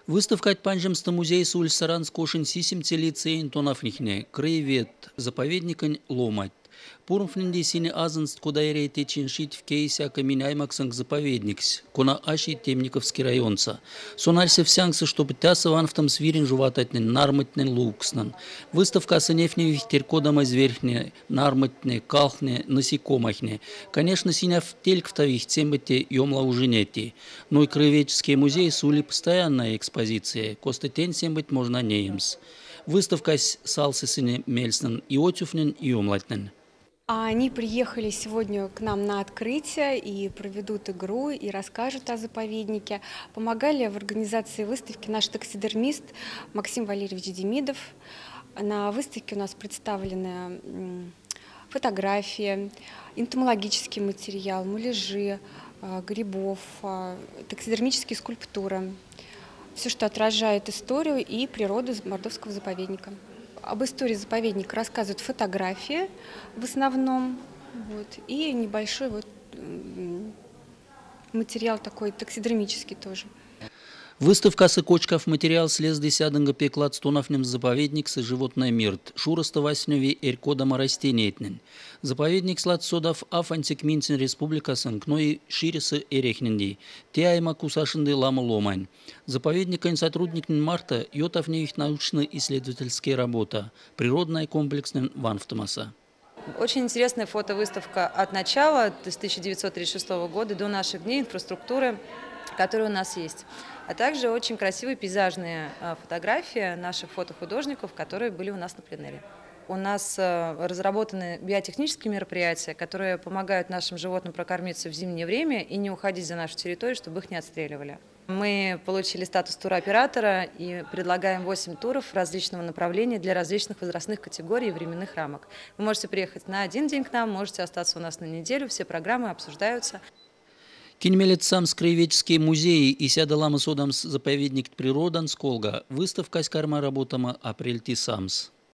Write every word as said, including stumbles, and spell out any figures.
Выставкать панземста музейса уль Саранск ошень сисемце лицейын тонавнихне, краевед заповедниконь ломать. Пурмфненди сине азынст, кода эряй течинь шить в кей сяка минь аймаксонг заповедникс, кона аси Темниковский районса. Сон арьса всянкса, чтоб тяса ванфтомс вирень жувататнен, нармытнен, лувкснан. Выставкаса нефневихть эрькодама зверьхне, нармытне, калхне, насекомойхне. Конечно, синяв тельк втовихть, семботе ёмла ужинети. Но и краеведческий музей сули постоянная экспозиция, коста тень сембыть можна неемс. Выставкась салсы сине мельснан и отюфнен, и ёмлатнен. А они приехали сегодня к нам на открытие и проведут игру, и расскажут о заповеднике. Помогали в организации выставки наш таксидермист Максим Валерьевич Демидов. На выставке у нас представлены фотографии, энтомологический материал, муляжи грибов, таксидермические скульптуры. Все, что отражает историю и природу мордовского заповедника. Об истории заповедника рассказывают фотографии в основном, вот, и небольшой вот материал такой таксидермический тоже. Выставкаса кочкав материалс лезды сядынга пеклад стонавнем заповедникса животной мирт. Шуроста васьневи эрькодама растениятнень. Заповедникс ладсодав аф ансяк минсен республикасонг, но и ширесэ эряхненди. Те аймак усашинды ламо ломань. Заповедниконь сотрудникнень марта ётавневихть научно-исследовательская работа природной комплекснень ванфтомаса. Очень интересная фотовыставка от начала, с тысяча девятьсот тридцать шестого года до наших дней, инфраструктуры, которая у нас есть. А также очень красивые пейзажные фотографии наших фотохудожников, которые были у нас на пленэре. У нас разработаны биотехнические мероприятия, которые помогают нашим животным прокормиться в зимнее время и не уходить за нашу территорию, чтобы их не отстреливали. Мы получили статус туроператора и предлагаем восемь туров различного направления для различных возрастных категорий и временных рамок. Вы можете приехать на один день к нам, можете остаться у нас на неделю, все программы обсуждаются. Кинь мелетсамс краеведческий музей и сяда ламо содамс заповедникт природанс, колга выставкась карма работама апрельть и самс.